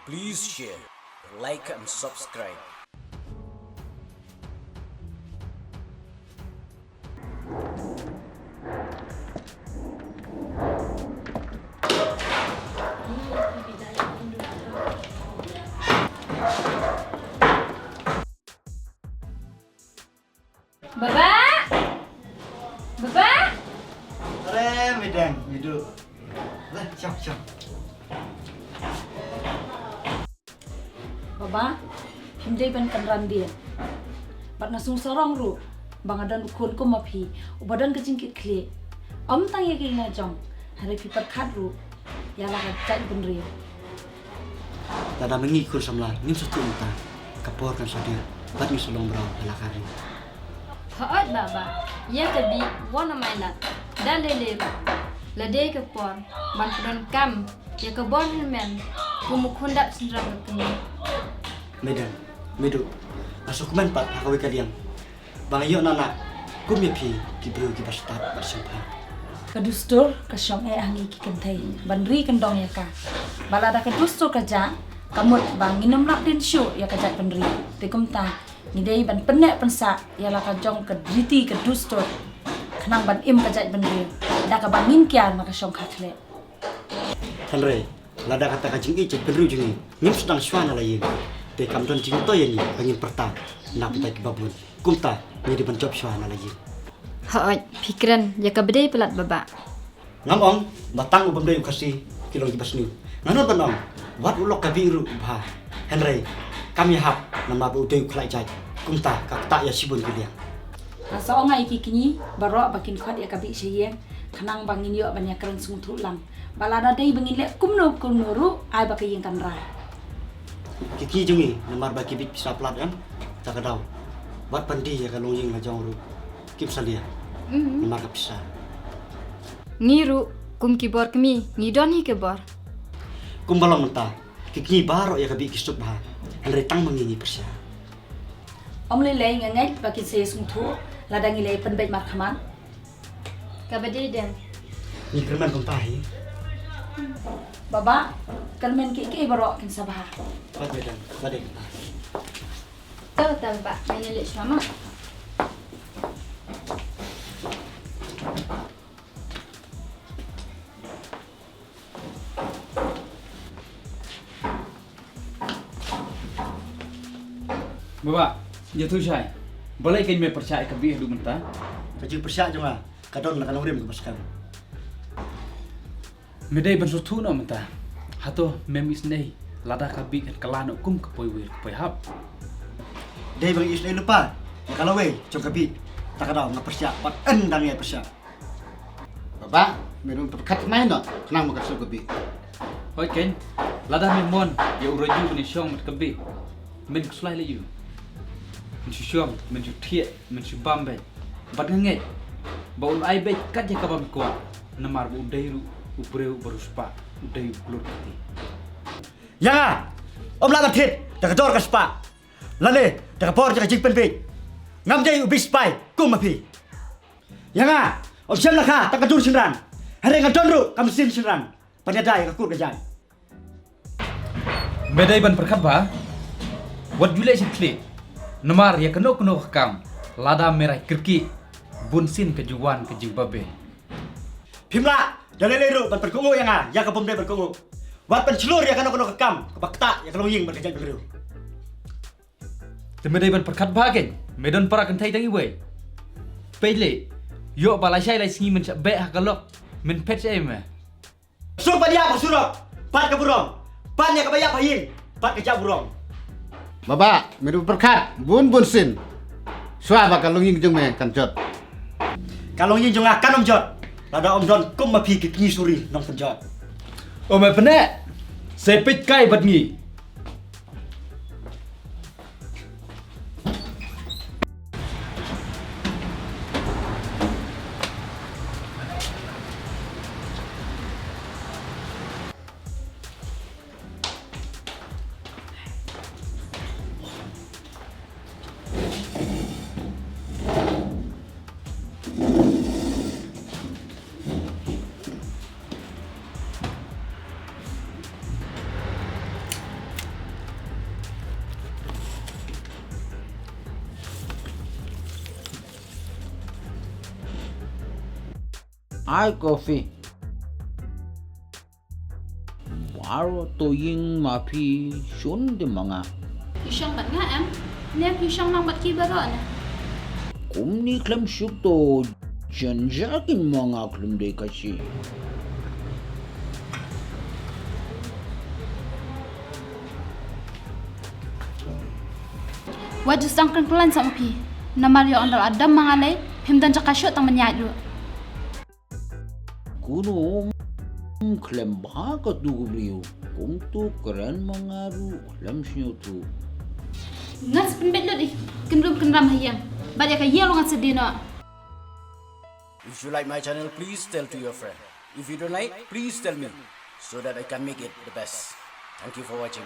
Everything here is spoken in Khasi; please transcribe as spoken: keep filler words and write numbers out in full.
Please share, like and subscribe. Baba! Baba! Are, Midang, Midu. Lah, siap, siap. Baba, phim dei ban kynran bia. Bad nga sngewsarong ruh ba nga don u khun kum ma phi, uba don ka jingkitkhlieh. Ym tang ïa ka ïing la jong, hynrei phi pyrkhat ruh ïa la ka jaitbynriew. Lada ma ngi khun samla ngim sngewthuh mynta, ka por kan sa dier bad ngi sa long mraw ïa la ka ri. Hooid Baba, ïa ka Bih wat nym ailad. Da lei lei ruh, la dei ka por ban pyndonkam ïa ka bor hynmen kum u khun dap shynrang ka kmie. Midang, Midu, nga sngewkmen pat ha kawei ka liang ba nga ïoh nanak kum ïa phi ki briew kiba stad bad shemphang. Ka dustur ka shong eh ha ngi ki kynthei ban ri kyndong ïa ka. Ba lada ka dustur ka jah, ka mut ba ngin ym lah pynshoi ïa ka jaitbynriew. Te kumta ngi dei ban pynneh pynsah ïa la ka jong ka riti ka dustur, khnang ban im ka jaitbynriew da kaba ngin kiar na ka shongkha khleh. Hynrei lada kata ka jingïeit jaitbynriew jong ngi ngim sdang shuwa na la ïing, te kam don jingmyntoi ïa ngi ba ngin pyrta na ka bynta kiba bun. Kumta ngi dei ban jop shuwa na la ïing. Hooid, phi kren ïa kaba dei palat Baba. Ngam ong ba tang u bym dei u Khasi ki long kiba sniew. Nga nud ban ong wat u lok ka Bih ruh u bha, hynrei kam ïahap namar ba u dei u khlaiñ jait. Kumta ka ktah ïa shibun ki liang. Nga sa ong ïa ki kñi baroh ba kin khot ïa ka Bih sha ïing, khnang ba ngin ïoh ban ïakren sngewthuh lang. Ba lada dei ba ngin leh kumno kumno ruh, ai ba ka ïing kan rai. Ki kñi jong ngi namar ba ki bit pisa palat em, ta ka daw. Wat pynti ïa ka longïing la jong ruh kim salia namar ka pisa. Ngi ruh kum ki bor kmie ngi don hi ki bor. Kumba long mynta, ki kñi baroh ïa ka Bih ki suk bha, hynrei tang ma ngi ngi pyrshah. Ym lei lei, nga ngeit ba kin sa ïasngewthuh lada ngi la pynbeit markhmat. Kaba dei dei. Ngi kyrmen kumta hi. Baba, kyrmen kiei kiei baroh kin sa bha. Bad Midang, ba dei kumta. To, to Baba, ngin ïa leit shuwa mo. Baba, ïathuh shai. Balei kein me pyrshah ïa ka Bih haduh mynta? Ka jingpyrshah jong nga ka don la ka nongrim kaba skhem. Me dei ban sngewthuh noh mynta. Hato mem isynei lada ka Bih kan kylla noh kum ka poiwir ka poihap? Dei ba nga isynei lypa ïa ka lawei jong ka Bih. Ta ka daw nga pyrshah bad ynda nga pyrshah. Baba, me dei ban pyrkhat thymmai noh khnang ba kan suk ka Bih. Hooid kein, lada me mon ïa u Raju ban ïashong bad ka Bih, men khuslai leh ïa u. Men shu shong, men shu thiah, men shu bam beit. Bad nga ngeit ba un ai beit kat ïa kaba me kwah, namar ba u dei ruh u briew uba riewspah, u dei u klur kti. Ïa nga, ym lah ban thied da ka dor ka spah, lane da ka bor jong ka jingpynbieit. Ngam dei u bishpai kum ma phi. Ïa nga, ym shem la kha tang ka jur shynrang, hynrei nga don ruh ka mynsiem shynrang ban ïada ïa ka kur ka jaiñ. Me dei ban pyrkhat bha, wat ju leh shit khlieh. Namar ïa kano kano ka kam, lada me rai kyrkieh, bunsien ka ju wan ka jingbabe. Phim lah da lei lei ruh ban pynkohnguh ïa nga ïa ka bym dei ban kohnguh. Wat pynshlur ïa kano kano ka kam kaba ktah ïa ka longïing bad ka jaitbynriew. Te me dei ban pyrkhat bha kein, me don para kynthei tang iwei. Peit lei, ïoh ba lashai lai sngi men shah beh ha ka lok, men phet shaei me? Suk ban ïap ha surok bad ka burom, ban ïa kaba ïap ha ïing bad ka jaburom. Baba, me dei ban pyrkhat bun bun sien shuwa ba ka longïing jong me kan jot. Ka longïing jong nga kan ym jot lada ym don kum ma phi ki kñi suri nongpynjot. O me pyneh, sa peit kai bad ngi. Ai coffee. Baroh to ïing ma phi shun de ma nga. Phi shong bad nga em? Ne phi shong lang bad ki baroh ne? Kumne khlem suk to jynjar kin ma nga khlem dei ka shi. Wat ju sdang kren kren sa ma phi. Namar ïa ong da la dam ma nga lei, phim don jaka shuh tang ban ïaid ruh. Kumno khlem bha ka tu ka briew, kumtu kren ma nga ruh khlem sngewthuh. Ngan sa pynbeit lut ïa ki kynrum kynram ha ïing. Bad ïa ka ïing ruh ngan sa die noh. If you like my channel, please tell to your friend. If you don't like, please tell me so that I can make it the best. Thank you for watching.